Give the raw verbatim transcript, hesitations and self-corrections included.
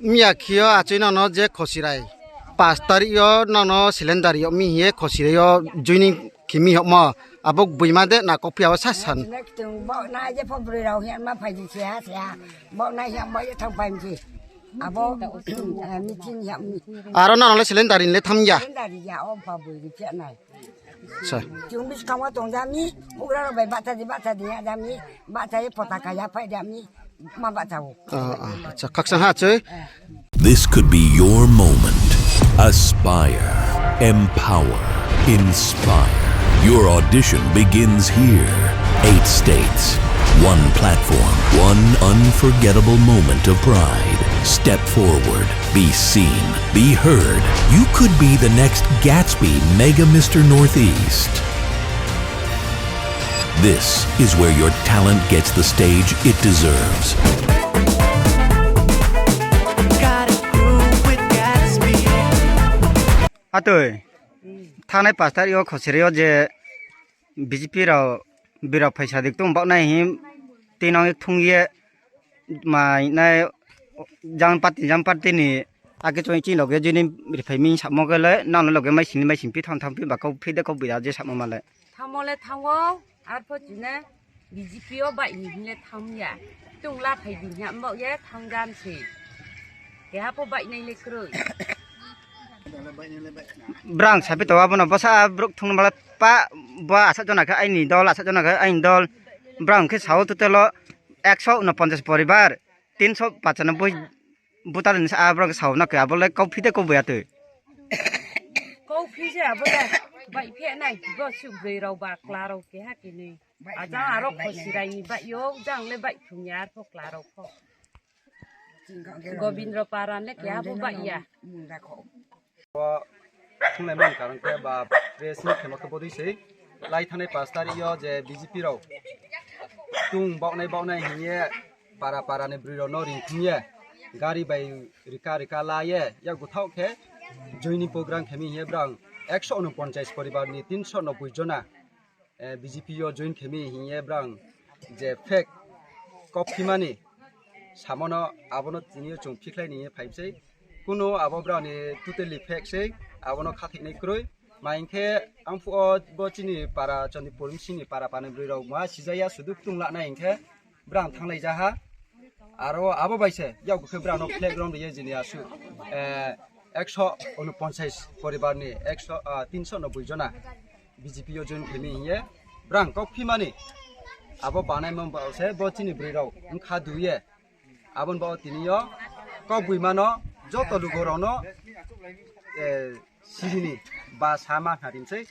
Miya khiyo achoi nono je khosirai. Pas tarik yo nono cylinder yo mi hiye khosirai yo joining khimi hokmo. Abo buima de na kokphi abo sa san. Sine kitung bo na je pho bwrwi rao hiya ma phai ji se ha se ha. Bo na hiya bo ye thang phai ji. Abo, eh, meeting hiya mi. Aro nono le cylinder in le tham ya. Cylinder ya o pha bwrwi ri phe nai. Sa. Chung bis kamo tong jami, ugra rok bai bacha di, bacha di ya jami, bacha ye potaka ya phai jami, ma bacha o. Ah, ah, acha, khaksa ha choi. This could be your moment. Aspire, empower, inspire. Your audition begins here. Eight states, one platform, one unforgettable moment of pride. Step forward, be seen, be heard. You could be the next Gatsby, Mega Mister Northeast. This is where your talent gets the stage it deserves. Atwi, thanai pas tarik o khosiri o je B J P rao birok phaisa dik tung bak nai him tino thung ye mai nai jang party jang party ni ake choi chi loge jini rifai mi samo gele nang loge mai sini mai simpi thang thang pi ba kau phi de kau bira je samo male. Thamo le thango, arpho chine B J P o bai ni hile thang ya. Tung la phai di nya mo ye thang gan si. Keha pho bai nai le kroi. Brang sapi to abono bwsa bruk thung mala pa bo asa jona khe aini dol asa jona khe aini dol. Brang khe sao totalo ekso unoponchas poribar, tinso pachanoboi butar ni sa brang sao na khe abo le kau phite kau boya twi. Kau phi se abo le bai phe nai bo su broi rao ba kla rao keha kini. Ajang aro khosirai ni bai yo jang le bai thung ya arpho kla rao pho. Gobindra Para ne keha bo bai ya. Bo thunglai man karang khe ba press ni khemo khe bodui sei lai thanai pas tarik yo je B J P rao tung bawnai bawnai hiye para para ni bwrwi rao no ring thung ye gari bai rika rika la ye yak buthok khe joining program khemi hiye brang ekso unoponchas poribar ni tinso noboi jona eh, B J P o join khemi hiye brang je fake kok phimani samono abono tini o chwng phikhlai ni phai sei. Kuno abo brani totally fake sei, abono khathiknai kroi. Ma hinkhe ang phuo bo chini para Chandipur sini para pani bwrwi rok ma sijaya sudu tung laknai hinkhe brang thanglai jaha. Aro abo bai se yak khe brang no flag rom riye jini asu, eh, ekso unoponchas poribar ni ekso, ah, tinso noboi jona B J P o join khemi hiye brang kok phimani abo banai mo ba se bo chini bwrwi rok wngkha duye. Aboni bago tini o kok buimano joto lugo rok no, eh, sihini ba sama hna rimsai.